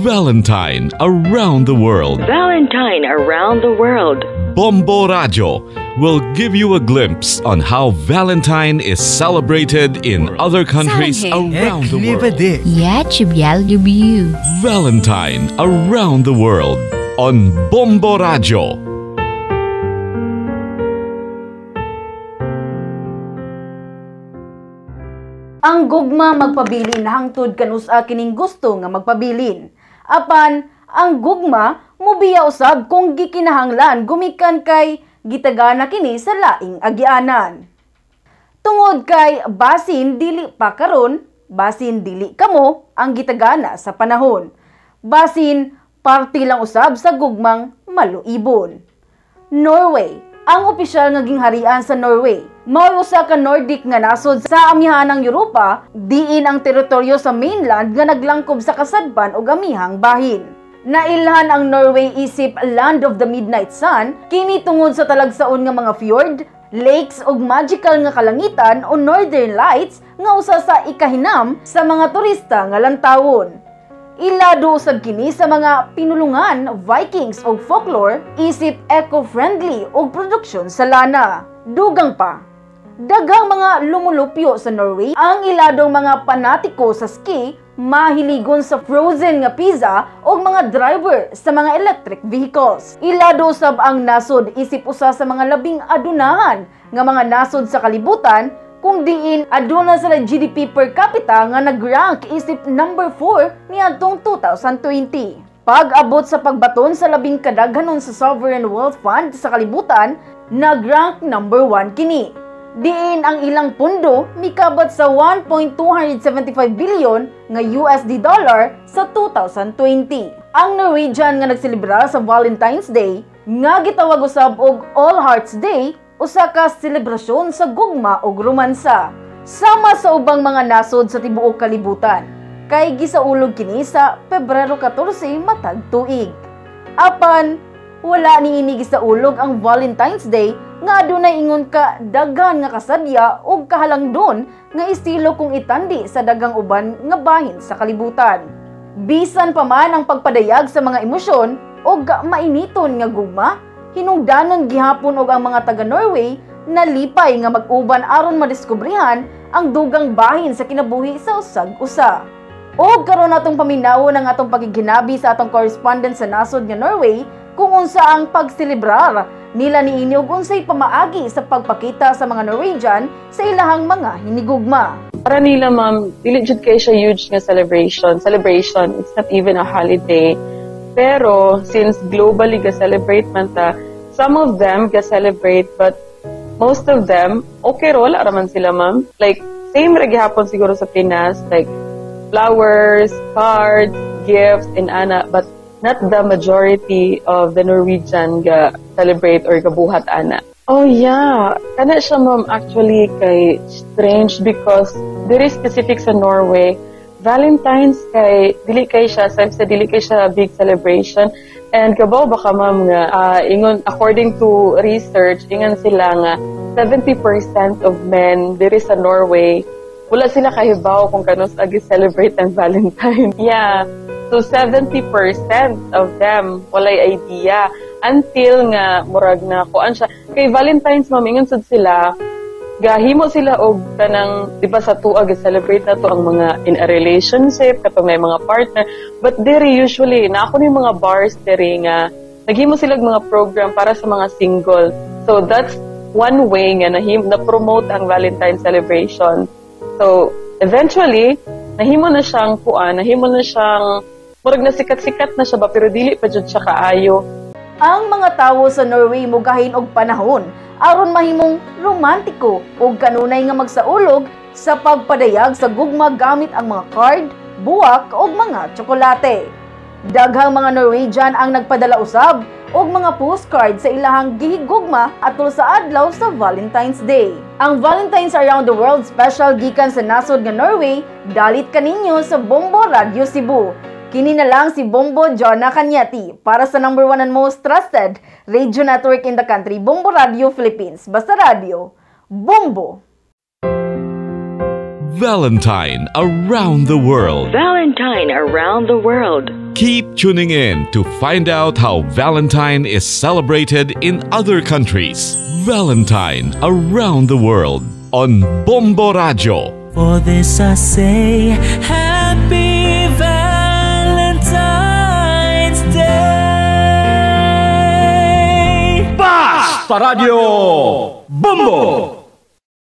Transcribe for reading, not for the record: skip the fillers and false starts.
Valentine Around the World. Valentine Around the World. Bombo Radyo will give you a glimpse on how Valentine is celebrated in other countries 사랑해. around the world. Я тебя люблю. Valentine Around the World on Bombo Radyo. Ang gugma magpabilin hangtod kanusa kining gusto nga magpabilin. Apan ang gugma mubiya usab kung gikinahanglan gumikan kay gitagana kini sa laing agianan. Tungod kay basin dili pa karon, basin dili kamo ang gitagana sa panahon. Basin parte lang usab sa gugmang maluibon. Norway, ang opisyal nga gingharian sa Norway, mao usa ka Nordic nga nasod sa amihanang Europa, diin ang teritoryo sa mainland nga naglangkob sa kasadpan ug amihang bahin. Nailhan ang Norway isip Land of the Midnight Sun, kini tungod sa talagsaon nga mga fjord, lakes ug magical nga kalangitan o Northern Lights nga usa sa ikahinam sa mga turista nga lantawon. Ilado usab kini sa mga pinulungan, Vikings ug folklore, isip eco-friendly ug produksyon sa lana. Dugang pa, daghang mga lumulupyo sa Norway ang iladong mga panatiko sa ski, mahiligon sa frozen nga pizza ug mga driver sa mga electric vehicles. Ilado usab ang nasod isip usa sa mga labing adunahan nga mga nasod sa kalibutan, kung diin aduna sila GDP per capita nga nag-rank isip number 4 niadtong 2020. Pag-abot sa pagbaton sa labing kadaghanon sa Sovereign Wealth Fund sa kalibutan, nag-rank number 1 kini. Diin ang ilang pundo mikabat sa 1.275 billion nga USD dollar sa 2020. Ang Norwegian nga nagselebrar sa Valentine's Day nga gitawag usab og All Hearts Day, usa ka selebrasyon sa gugma ug romansa. Sama sa ubang mga nasod sa tibuok kalibutan, kay gisaulog kini sa Pebrero 14 matag tuig. Apan wala niini gisaulog ang Valentine's Day nga adunay ingon ka daghan nga kasadya ug kahalangdon nga estilo kung itandi sa daghang uban nga bahin sa kalibutan. Bisan pa man ang pagpadayag sa mga emosyon ug mainiton nga gugma, hinungdanon gihapon og ang mga taga Norway nalipay nga mag-uban aron madiskubrihan ang dugang bahin sa kinabuhi sa usag-usa. Og karon atong paminawon ang atong pagiginabi sa atong correspondent sa nasod nga Norway kung unsa ang pagselebrar nila niini ug unsay pamaagi sa pagpakita sa mga Norwegian sa ilahang mga hinigugma. Para nila, ma'am, dili jud kay siya huge nga celebration. Celebration, it's not even a holiday. Pero since globally ga-celebrate man ta, some of them ga-celebrate, but most of them, okay ra, wala ra man sila, ma'am. Like, same ra gihapon siguro sa Pinas, like flowers, cards, gifts, and ana, but not the majority of the Norwegian ga-celebrate or gabuhat ana. Oh yeah, kana siya, ma'am, actually kay strange because very specific sa Norway. Valentine's kay dili kay siya sa dili kay siya big celebration, and kabaw baka, ma'am, nga ingon according to research, ingon sila nga 70% of men diri sa Norway wala sila kahibaw kung kanus agi celebrate ang Valentine. Yeah. So 70% of them walay idea until nga murag na kuan siya. Kay Valentine's, ma'am, ingon sad sila gahimo sila og kanang di ba sa tuag celebrate na to ang mga in a relationship katong may mga partner, but diri usually na ako ni mga bars diri nga naghimo sila og mga program para sa mga single. So that's one way nga na promote ang Valentine celebration. So eventually nahimo na siyang kuan, nahimo na siyang murag na sikat-sikat na siya ba, pero dili pa jud siya kaayo. Ang mga tawo sa Norway mogahin og panahon aron mahimong romantiko ug kanunay nga magsaulog sa pagpadayag sa gugma gamit ang mga card, buwak ug mga tsokolate. Daghang mga Norwegian ang nagpadala usab og mga postcard sa ilahang gihigugma atol sa adlaw sa Valentine's Day. Ang Valentine's Around the World special gikan sa nasod nga Norway, dalit kaninyo sa Bombo Radyo Cebu. Kini na lang si Bombo Jonah Cañete para sa number 1 and most trusted radio network in the country, Bombo Radyo Philippines. Basta Radio, Bombo! Valentine Around the World. Valentine Around the World. Keep tuning in to find out how Valentine is celebrated in other countries. Valentine Around the World on Bombo Radyo. For this I say, Happy Valentine's Day. Basta Radio Bombo!